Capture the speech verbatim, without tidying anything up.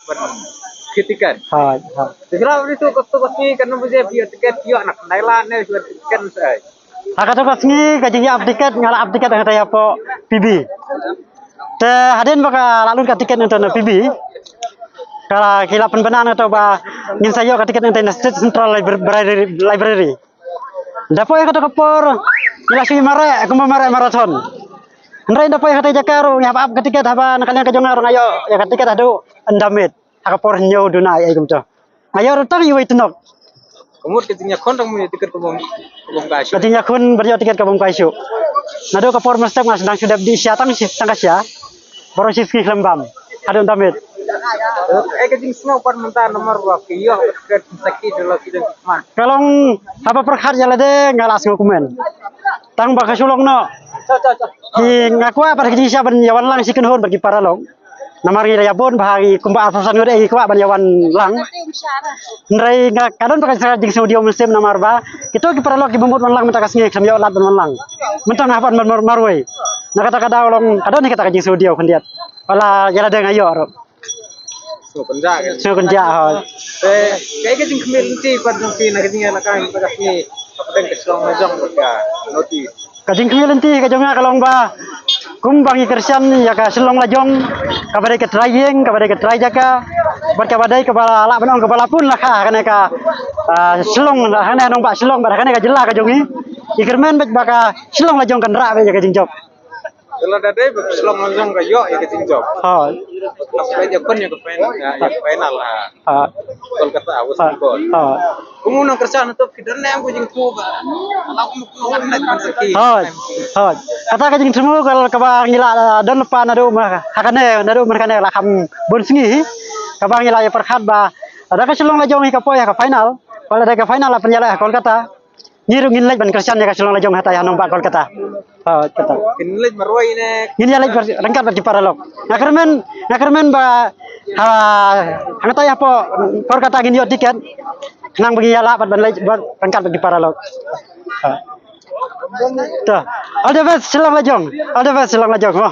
Ban khie tiket. Ha, ha. Te shuwa ri tu ka tu ka sngi kan nang bujep ïoh tiket ïoh nak nai la ne ïoh tiket sai. Ha ka tu ka sngi ka jingïap tiket nga la ap tiket hangtai hapoh P B. Te hadien ba ka la lut ka tiket hangtai na P B. Ka la ki la pynbna hangtai ba ngin sa ïoh ka tiket hangtai na State Central Library, Library. Da poi ha kata ka por ngi la shu mareh kumba mareh marathon. Hynrei da poi ha kata ka jaka ruh ngi hap ap ka tiket haba na ka liang ka jong nga ruh nga ïoh ïa ka tiket haduh hynda miet ha ka por hynñiew duna ei ei kumta. Nga ïoh ruh tang iwei tnok. Ka mut ka jingïakhun tang mut ïa tiket ka bym ka bym kai shuh. Ka jingïakhun ban ïoh tiket ka bym kai shuh. Naduh ka por mynstep nga sdang shu dep dih sha tang shi tang ka sha. Baroh shi sngi khlem bam. Haduh hynda miet. Ei ka jingsngew pat mynta namar ba ki ïoh ka tiket sakhi da la ki dang man. Ka long haba pyrkhat ïa lade nga la sngewkmen. Tang ba ka shu long noh. Ki nga kwah pat ka jingshisha ban ïa wan lang shi kynhun bad ki paralok. Namar ngi la ïa bun bha ngi kumba arphew san ngut ei ngi kwah ban ïa wan lang. Hynrei nga ka don pat ka jingsngewdiaw mynsiem namar ba kito ki paralok kiba mut wan lang mynta ka sngi khlem ïoh lad ban wan lang. Mynta nga hap ban mar-, marwei. Na kata ka daw long ka don hi kata ka jingsngewdiaw khyndiat. Wat la ïa lade nga ïoh ruh. Sngewkynjah ka. Sngewkynjah, hooid. Te kaei ka jingkhmih lynti pat jong phi na ka jingïalehkai mynta ka sngi hapdeng ka Shillong Lajong bad ka North East? Ka jingkhmih lynti ka jong nga ka long ba kumba ngi kyrshan ïa ka Shillong Lajong, kaba dei ka trai ïing, kaba dei ka trai jaka, bad kaba dei kaba lah ban ong kaba la pun la kha ha kane ka, ah, Shillong, ha kane nongbah Shillong bad ha kane ka jylla ka jong ngi. Ngi kyrmen bad ba ka Shillong Lajong kan rah bad ïa ka jingjop. Te lada dei ba ka Shillong Lajong ka ïoh ïa ka jingjop. Ha. Ka poi ïa ka final, ïa, ïa ka final ha. Ha. Kolkata, West Bengal. Ha. Kum u nongkyrshan hato phi don ne em ka jingthmu ba la kum u nongkyrshan ban sakhi. Ha. Ha. Kata ka jingthmu ka, kaba ngi la, ah, don lypa naduh ma ha kane, naduh ma ha kane la kham bun sngi hi. Kaba ngi la ïa pyrkhat ba lada ka Shillong Lajong hi ka poi ha ka final, lada ka final la pynïaleh ha Kolkata. Ngi ruh ngin leit ban kyrshan ïa ka Shillong Lajong hatai ha nongbah Kolkata. Ha, kata. Ngin leit marwei ne? Ngin ïa leit ryngkat bad ki paralok. Nga kyrmen, nga kyrmen ba ha, hangtai hapoh Kolkata ngin ïoh tiket. Khnang ba ngin ïa lah bad ban leit bad ryngkat bad ki paralok. Ha. To. All the best Shillong Lajong. All the best Shillong Lajong. Mo.